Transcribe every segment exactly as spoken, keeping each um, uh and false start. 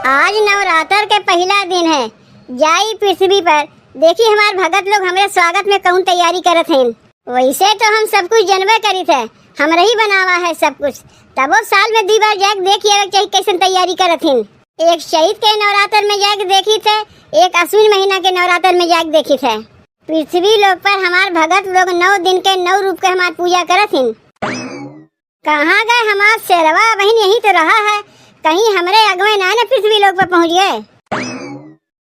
आज नवरात्र के पहिला दिन है, जाई पृथ्वी पर, देखी हमार भगत लोग हमरे स्वागत में कौन तैयारी करत हैं। वैसे तो हम सब कुछ जनबे करित है, हमरे ही बनावा है सब कुछ, तबो साल में दुई बार जाके देख आवे के चाही कैसन तैयारी करत हैं। एक चैत के नवरात्र में जाके देखित है, एक अश्विन महीना के नवरात्र में जाके देखित है। पृथ्वी लोक पर हमार भगत लोग नौ दिन के नौ रूप के हमार पूजा करत हैं। कहाँ गए हमार शेरवा? बहिन यहीं तो रहा है, कहीं हमरे अगवे ना न पृथ्वी लोक पर पहुँच गए।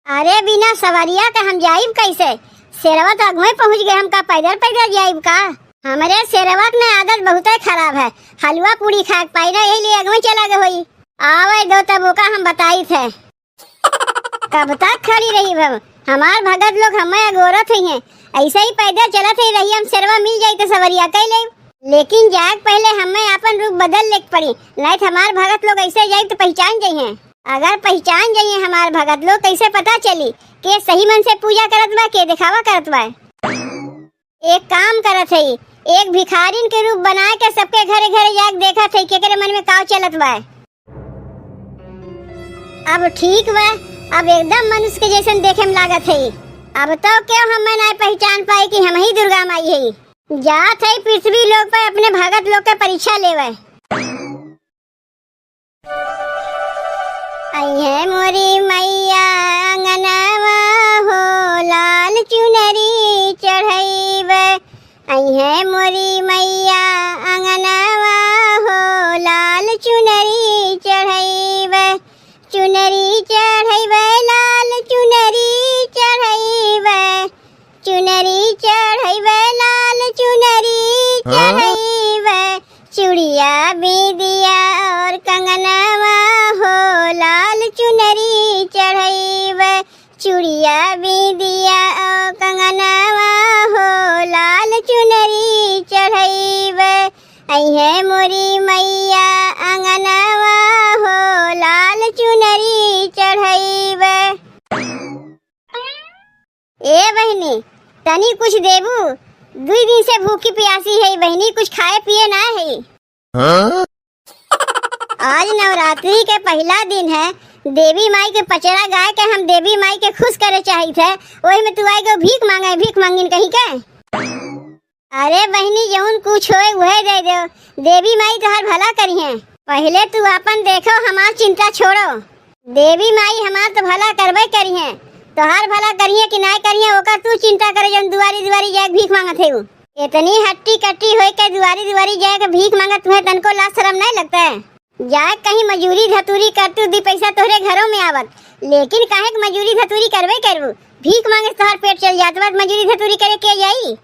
अरे बिना सवरिया के हम जाइब कैसे? शेरवा तो अगवे पहुँच गए, हम का पैदल पैदल जाइब का? हमरे शेरवा के न आदत बहुते खराब है, हलवा पूड़ी खाए के पाई ना, यही लिए अगवे चला गए होई। आवे दो तब ओका हम बताई थे। कब तक खड़ी रही भव? हमार भगत लोग हमें अगोरत ही हैं, ऐसे ही पैदल चलत ही रही, हम शेरवा मिल जाई तो सवरिया कह ले, लेकिन जाए के पहले हमें अपन रूप बदल ले के पड़ी, नहीं तो हमार भगत लोग ऐसे जाई तो पहचान जाई हैं। अगर पहचान जाई हैं हमार भगत लोग, कैसे पता चली के सही मन से पूजा करत बा, के दिखावा करत बा? एक काम करत है, एक भिखारिन के रूप बनाए के सबके घरे घरे जाके देखत है केकरे मन में काव चलत बा। अब ठीक बा, अब एकदम मनुष्य के जैसन देखे में लागत है। अब तो क्यों हमें ना पहचान पाए कि हम ही दुर्गा माई है। जात है पृथ्वी लोक पे अपने भगत लोग के परीक्षा लेवे। अइहे मोरी मैया अंगनवा हो, लाल चुनरी चढ़ैबे। अइहे मोरी मैया अंगनवा हो, लाल चुनरी चढ़ैबे। चुनरी चढ़ैबे, लाल चुनरी चढ़ैबे। चुनरी चढ़ैबे, लाल चुनरी हाँ? चढ़ैबे। चूड़िया, बिंदिया और कंगनवा हो, लाल चुनरी चढ़ैबे। चूड़िया, बिंदिया और कंगनवा हो, लाल चुनरी चढ़ैबे। अइहे मोरी मैया अंगनवा हो, लाल चुनरी चढ़ैबे। ए बहिनी, तनी कुछ देबू? दुई दिन से भूखी पियासी है बहिनी, कुछ खाए पिए ना है। हाँ? आज नवरात्रि के पहिला दिन है, देवी माई के पचरा गाए के हम देवी माई के खुश करे चाहित है, ओही में तू आए गो भीख मांगे, भीख मांगिन कहीं के। अरे बहिनी, जौन कुछ होए उहे दे दो, देवी माई तोहार भला करिहें। पहिले तू आपन देखो, हमार चिंता छोड़ो। देवी माई हमार तो भला करबे करिहें, तोहार भला करिहें कि नाय करिहें ओकर तू चिंता करे, जौन दुआरी दुआरी जाए के भीख मांगत है उ। इतनी हट्टी कट्टी होए के दुआरी दुआरी जाए के भीख मांगत, तुम्हें तनको लाज शरम नाय लगता है? जाए कहीं मजूरी धतूरी कर, तू दी पैसा तोहरे घरों में आवत, लेकिन काहे के मजूरी धतूरी करबे करबू? भीख मांगे से तोहार पेट चल जात बा, मजूरी धतूरी करे के जाई?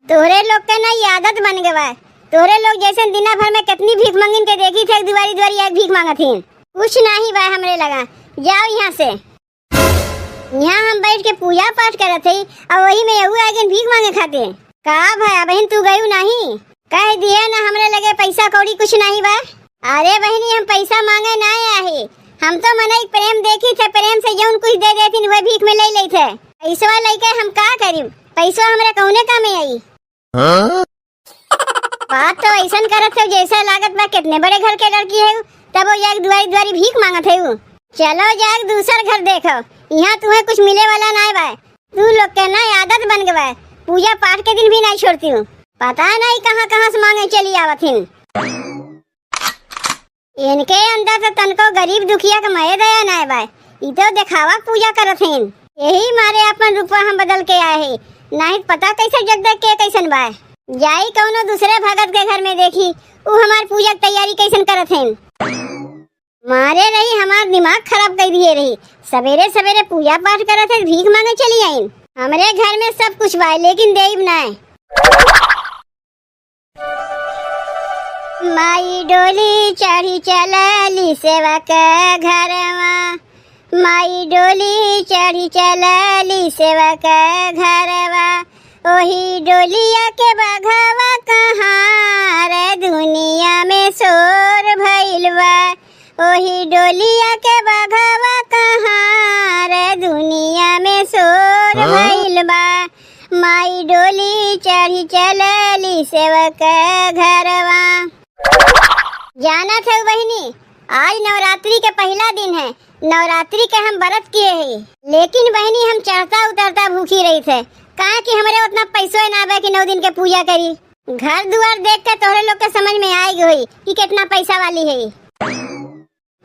तोहरे लोग के ना ई आदत बन गवा है। तोहरे लोग जैसन दिना भर में कितनी भीख मंगिन के देखी थे, दुआरी दुआरी आके भीख मांगत ही। कुछ नाही बा हमरे लगा, जाओ यहाँ से। यहाँ हम बैठ के पूजा पाठ करत हई, और वही में यहू आ गइन भीख मांगे खातिर। का भया बहिन, तू गयू नाही? कह दिए ना, हमरे लगे पैसा कौड़ी कुछ नाही बा। अरे बहिनी, हम पैसा मांगे ना आए ही, हम तो मनई प्रेम देखी थे, प्रेम से जौन कुछ दे देथिन वह भीख में ले लेते। पैसवा लेके हम का करी, पैसवा हमरे कौने काम में आई? हाँ? बात तो ऐसन करत हो जैसा लागत बा कितने बड़े घर के लड़की है, तब वो जाके दुआरी दुआरी भीख मांगत है। चलो जाके दूसर घर देखो, यहाँ तुम्हें कुछ मिले वाला ना बा। तू लोग के ना आदत बन गवा, पूजा पाठ के दिन भी नहीं छोड़ती हूँ। पता नहीं कहाँ कहाँ से मांगे चली आवत हिन। इनके अंदर तो तनको गरीब दुखिया के मये दया नाय बा, ई तो देखावा के पूजा करत हिन। यही मारे अपन रूपवा हम बदल के आए ही, नहीं पता कैसे जग देख के कैसन बा। जाई कौनो दूसरे भगत के घर में देखी, उ हमार पूजा के तैयारी कैसन करत हिन। मारे रही हमार दिमाग खराब कर दिए रही, सवेरे सवेरे पूजा पाठ करत है, भीख मांगे चली आइन। हमरे घर में सब कुछ बा लेकिन देब नाय। माई डोली चढ़ी चलली सेवक घरवा, माई डोली चढ़ी चलली सेवक घरवा। ओही डोलिया के बघवा कहाँ रे दुनिया में शोर भइल बा। ओही डोलिया के बघवा कहाँ रे दुनिया में शोर हाँ? भइल बा। माई डोली चढ़ी चलली सेवक घरवा। जानत हऊ बहिनी, आज नवरात्रि के पहिला दिन है, नवरात्रि के हम बरत किए ही, लेकिन बहिनी हम चढ़ता उतरता भूखी रहित है, काहे कि हमरे उतना पैसो ना बा कि नौ दिन के पूजा करी। घर दुआर देख के तोहरे लोग के समझ में आइ गई होई कि कितना पैसा वाली है।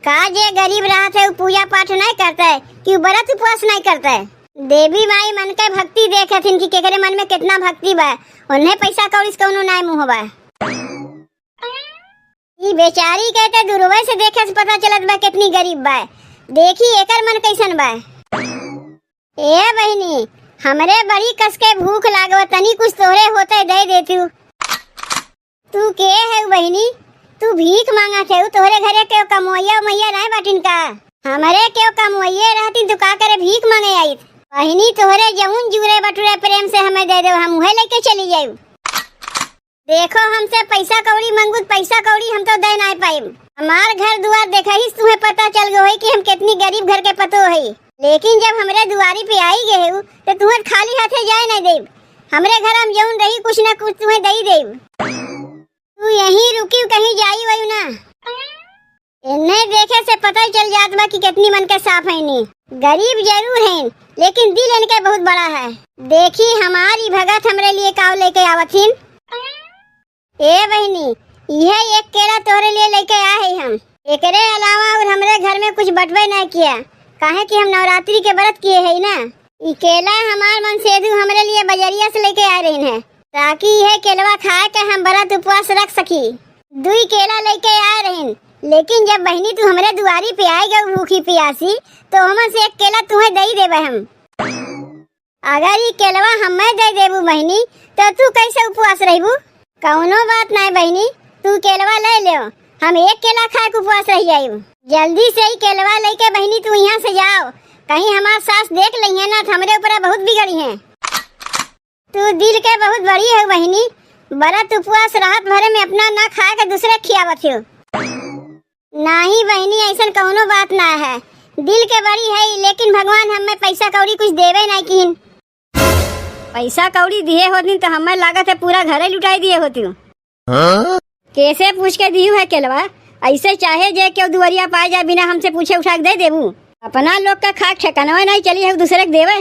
का जे गरीब रहत है, उ पूजा पाठ नहीं करता है कि उ बरत उपवास नहीं करता है? देवी माई मन के भक्ति देखथिन कि केकरे मन में कितना भक्ति बा, उन्हें पैसा कौड़ी से कौनो नाय मुँह बा। ई बेचारी के तो दूरवे से देखे से पता चलत बा कितनी गरीब बा। देखी एकर मन कैसन बा। ए बहिनी, हमरे बड़ी कस के भूख लागल, तनी कुछ तोहरे होते दे देतू। तू के है बहिनी? तू भीख मांगत है, तोहरे घरे केहू कमवैया उमैया नाय बाटिन का? हमरे केहू कमवैये रहतिन तो का करे भीख मांगे आइत? बहिनी, तोहरे जौन जुरे बटुरे प्रेम से हमें दे दो, हम उहे लेके चली जाइब। देखो, हमसे पैसा कौड़ी मांगू त पैसा कौड़ी हम तो दे नाय पाइब। हमार घर दुआर देखहिस तुहें पता चल गो है कि हम कितनी गरीब घर के पतो है, लेकिन जब हमरे दुआरी पे आई गए हो तो तुहें खाली हाथे जाए नहीं देब। हमरे घर हम जौन रही कुछ ना कुछ तुहें दे देब। तू यहीं रुकी, कहीं जाई वही ना। इन्हें देखे से पता चल जात बा कि कितनी मन के साफ है नी। गरीब जरूर हैं, लेकिन दिल इनके बहुत बड़ा है। देखी हमारी भगत हमरे लिए काव लेके आवत हिन। ए बहिनी, यह एक केला तोहरे लिए लेके आ है हम। एकरे अलावा और हमरे घर में कुछ बटवे ना किया, काहे कि हम नवरात्रि के व्रत किए है ना। ई केला हमार मन सेधु हमरे लिए बजरिया से लेके आ रही है, ताकि यह केलवा खाए के हम व्रत उपवास रख सकी। दुई केला लेके आ रही, लेकिन जब बहिनी तू हमरे दुआरी पे आए गए भूखी पियासी, तो हमन से एक केला तुहें दे देबे हम। अगर ई केलवा हमें दे देबू बहिनी, तो तू कैसे उपवास रहबू? कौनो बात नाय बहिनी, तू केलवा ले लेओ, हम एक केला खाए के उपवास रह जाइब। जल्दी से ई केलवा लेके बहिनी तू यहाँ से जाओ, कहीं हमार सास देख लइहे ना तो हमरे ऊपर बहुत बिगड़ी हैं। तू दिल के बहुत बड़ी है बहिनी, व्रत उपवास रात भरे में अपना ना खाए के दूसरे खियावत हो। नाही बहिनी, ऐसन कौनो बात ना है। दिल के बड़ी है, लेकिन भगवान हमें पैसा कौड़ी कुछ देवे नहीं किन। पैसा कौड़ी दिए होतिन तो हमें लागत है पूरा घरे लुटाई दिए होती। हाँ? कैसे पूछ के दिहू है केलवा? ऐसे चाहे जे केहू दुआरिया पाए जाए बिना हमसे पूछे उठा के दे देबू। अपना लोग का खाक ठिकानवा नहीं चली है दूसरे के देवे।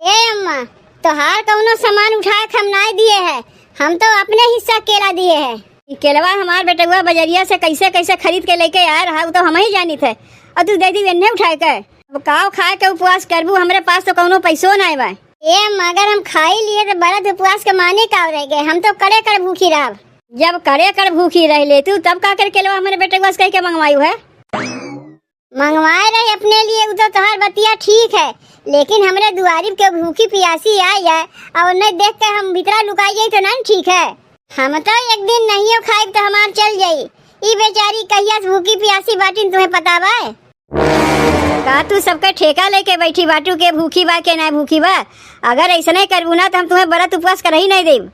ए अम्मा, तोहार कौनो सामान उठाए के हम नाय दिए है, हम तो अपने हिस्सा केला दिए है। ई केलवा हमार बेटउआ बजरिया से कैसे कैसे खरीद के लेके आए रहा, उ तो हम ही जानित है, और तू दे दी एन्ने उठाए के। अब काव खाए के उपवास करबू, हमरे पास तो कौनो पैसो नाय बा। ए अम्मा, अगर हम खाई लिए तो व्रत उपवास के माने काव रह गए, हम तो कड़े कड़ भूखी रहब। जब कड़े कड़ भूखी रह ले तू, तब का कर केलवा हमरे बेटउआ से कह के मंगवायु है? मंगवाए रहे अपने लिए, उ तो तोहार बतिया ठीक है, लेकिन हमरे दुआरी पे भूखी पियासी आ जाए और नहीं देख के हम भीतरा लुकाई जाई तो नहीं ठीक है। हम तो एक दिन नहीं खाइब तो हमार चल जाई। ई बेचारी कहिया से भूखी पियासी बाटिन तुहें पता बा? का तू सबके ठेका लेके बैठी बाटू के भूखी बा के ना भूखी बा? अगर ऐसने करबू ना तो हम तुहें व्रत उपवास करही नहीं देब।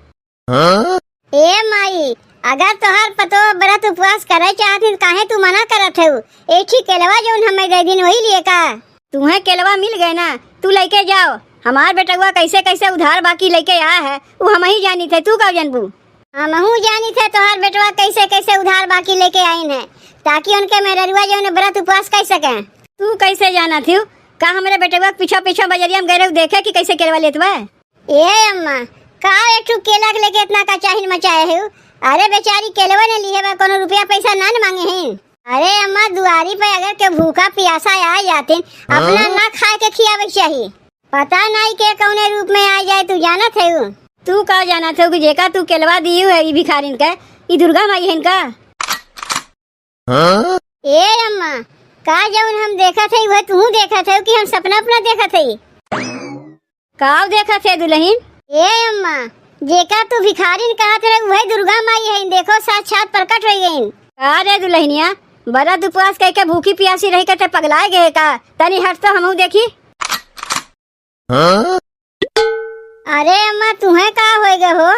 हाँ? ए माई, अगर तोहार पतोह व्रत उपवास करे चाहत ही, काहे तू मना करत हऊ? एक ठी केलवा जौन हमें दे दिन, वही लिए का? तुहें केलवा मिल गए ना, तू लेके जाओ। हमार बेटउआ कैसे कैसे उधार बाकी लेके आया है, वो हम ही जानी थे, तू का जानबू? हमहू जानी थे तोहार बेटवा कैसे कैसे उधार बाकी लेके आइन है, ताकि उनके मेहररुआ जौन व्रत उपवास कर सके। तू कैसे जानत हऊ? का हमरे बेटवा के पीछा पीछा बजरिया में गए रहू देखे कि कैसे केलवा लेत बा? ए अम्मा, का एक ठो केला के लेके इतना का चाहिन मचाए हो? अरे बेचारी केलवा ने लिहे बा, कोनो रुपया पैसा ना न मांगे हैं। अरे अम्मा, दुआरी पे अगर के भूखा पियासा आ जातिन, अपना हाँ? ना खाए के खियावे के चाही। पता नहीं के कौने रूप में आ जाए, तू जानत है? तू का जानत हो कि जेका तू केलवा दियू है ई भिखारिन के, ई दुर्गा माई है इनका? हाँ? ए अम्मा, का जौन हम देखत हई, वह तू देखत हऊ कि हम सपना अपना देखत हई? काव देखत है दुलहिन? ए अम्मा, जेका तू भिखारिन कहत रहे, वह दुर्गा माई है, देखो साक्षात प्रकट हो गईन। का रे दुलहिनिया, व्रत उपवास कह के भूखी पियासी रही के ते पगलाए गए का? तनी हट तो हमहू देखी। हाँ? अरे अम्मा, तुहें का होय गए हो?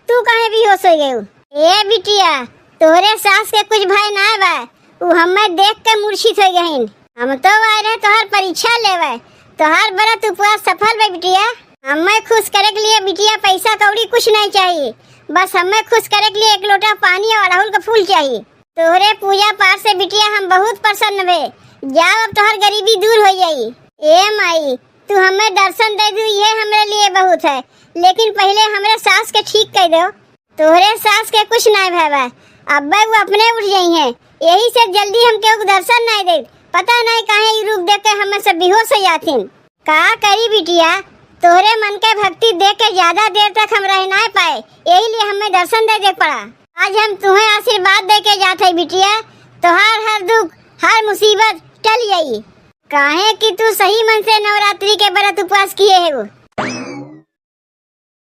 तू काहे बेहोश हो गए हो? ए बिटिया, तोहरे सास के कुछ भय ना बा, उ हमें देख के मूर्छित हो गईन। हम तो आए रहे तोहार परीक्षा लेवे, तोहार व्रत उपवास सफल बा बिटिया। हमें खुश करे के लिए बिटिया पैसा कौड़ी कुछ नहीं चाहिए, बस हमें खुश करे के लिए एक लोटा पानी और अड़हुल का फूल चाहिए। तोहरे पूजा पाठ से बिटिया हम बहुत प्रसन्न भे। जाओ, अब तोहर गरीबी दूर होइ जाई। ए माई, तू हमें दर्शन दे दू, ये हमरे लिए बहुत है, लेकिन पहिले हमरे सास के ठीक कइ दो। तोहरे सास के कुछ नाहीं भवा, अब्बे वो अपने उठ जइहैं, यही से जल्दी हम केहू के दर्शन नाहीं दे। पता नाहीं काहे ई रूप देख के हमें सब बेहोश होइ जाथिन। का करी बिटिया, तोहरे मन के भक्ति देख के ज्यादा देर तक हम रह नाहीं पाए, यही लिए हमें दर्शन दे दे पड़ा। आज हम तुहें आशीर्वाद दे के जात है बिटिया, तोहार हर दुख, हर मुसीबत टल जाई, काहे कि तू सही मन से नवरात्रि के व्रत उपवास किए है।